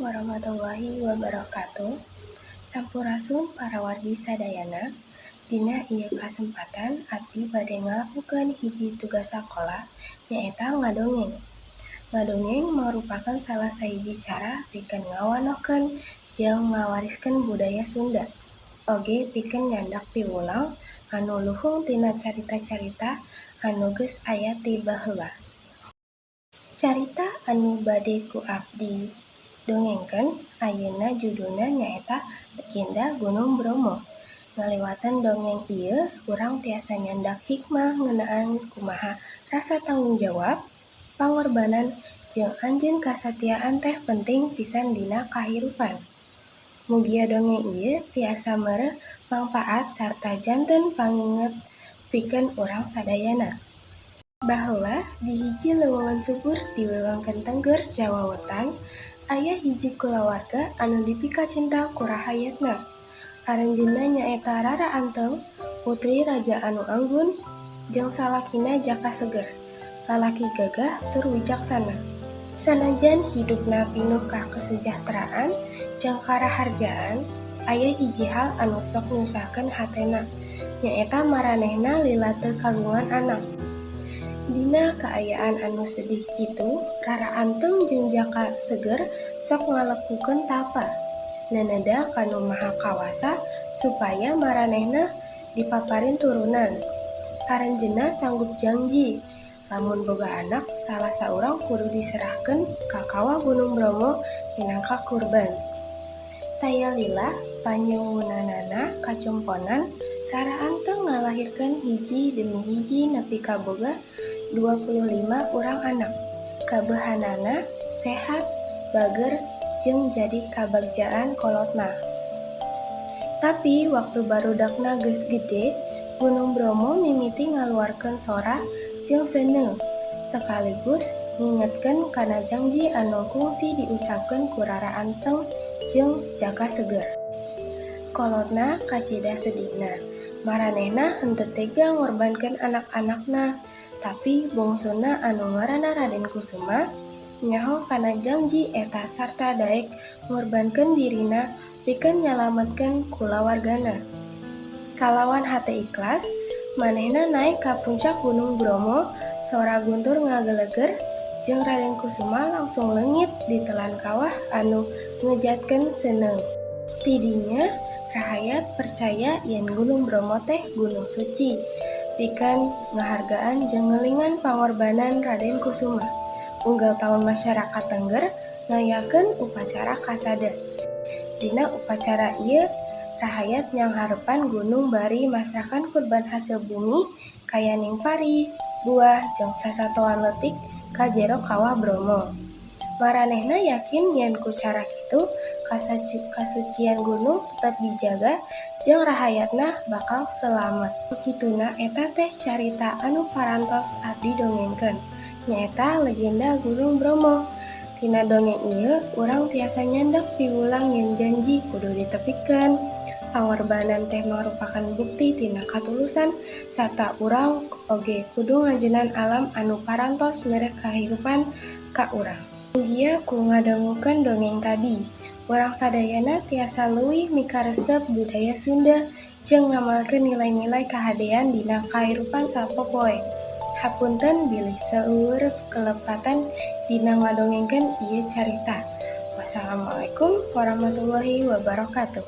Warahmatullahi wabarakatuh. Sampurasun para wargi sadayana. Dina ieu kasempatan abdi bade ngalakukeun hiji tugas sakola, nyaeta ngadongeng. Ngadongeng marupakan salah sahiji cara pikeun ngawanohkeun jeung ngawariskeun budaya Sunda, oge pikeun nyandak piwulang anu luhung tina carita-carita anu geus aya ti baheula. Carita anu bade ku abdi dongengkeun ayeuna judulna nyaeta Legenda Gunung Bromo. Ngaliwatan dongeng ieu urang tiasa nyandak hikmah ngeunaan kumaha rasa tanggung jawab, pangorbanan, jeung anjeun kasatiaan teh penting pisan dina kahirupan. Mugia dongeng ieu tiasa mere mangpaat sarta janten panginget pikeun urang sadayana. Baheula di hiji leuweung subur di wewengkon Tengger, Jawa Wetan, aya hiji kulawarga anu dipikacinta ku rahayatna. Aranjeunna nyaeta Rara Anteng, putri raja anu anggun, jeung salakina Jaka Seger, lalaki gagah tur wijaksana. Sanajan hidupna pinuh kakasejahteraan jeung karaharjaan, aya hiji hal anu sok nyusahkeun hatena, nyaeta maranehna lila teu kagungan anak. Dina kaayaan anu sedih kitu, Rara Anteng jeung Jaka Seger sok ngalakukeun tapa, naneda ka Nu Maha Kawasa supaya maranehna dipaparin turunan. Aranjeunna sanggup jangji, lamun boga anak, salah saurang kudu diserahkeun ka kawah Gunung Bromo minangka kurban. Taya lila panyuhunanana kacumponan, Rara Anteng ngalahirkeun hiji demi hiji nepi ka boga 25 urang anak. Kabehanana sehat, bager, jeung jadi kabagjaan kolotna. Tapi waktu barudakna geus gede, Gunung Bromo mimiti ngaluarkeun sora jeung seuneu, sekaligus ngingetkeun kana jangji anu kungsi diucapkeun ku Rara Anteng jeung Jaka Seger. Kolotna kacida sedihna, maranehna henteu tega ngorbankeun anak-anakna, tapi bongsuna anu ngaranna Raden Kusuma nyaho kana jangji eta sarta daek ngorbankeun dirina pikeun nyalametkeun kulawargana. Kalawan hate ikhlas, manehna naek ka puncak Gunung Bromo, sora guntur ngageleger jeung Raden Kusuma langsung leungit ditelan kawah anu ngejatkeun seuneu. Ti dinya rahayat percaya yen Gunung Bromo teh gunung suci, pikeun ngahargaan jeung ngelingan pangorbanan Raden Kusuma. Unggal taun masyarakat Tengger ngayakeun upacara kasada. Dina upacara ieu rahayat nyanghareupan gunung bari masrahkeun kurban hasil bumi kayaning pari, buah, jeung sasatoan leutik ka jero Kawah Bromo. Maranehna yakin yen ku cara kitu kasucian gunung tetep dijaga jeung rahayatna bakal selamet. Kituna eta teh carita anu parantos abdi dongengkeun, nyaeta Legenda Gunung Bromo. Tina dongeng ieu urang tiasa nyandak piwulang yen janji kudu ditepikeun, pangorbanan teh marupakan bukti tina katulusan, sarta urang oge kudu ngajenan alam anu parantos mere kahirupan ka urang. Mugia ku ngadangukeun dongeng tadi, urang sadayana tiasa leuwih mikaresep budaya Sunda jeung ngamalkeun nilai-nilai kahadean dina kahirupan sapopoe. Hapunten bilih seueur kalepatan dina ngadongengkeun ieu carita. Wassalamualaikum warahmatullahi wabarakatuh.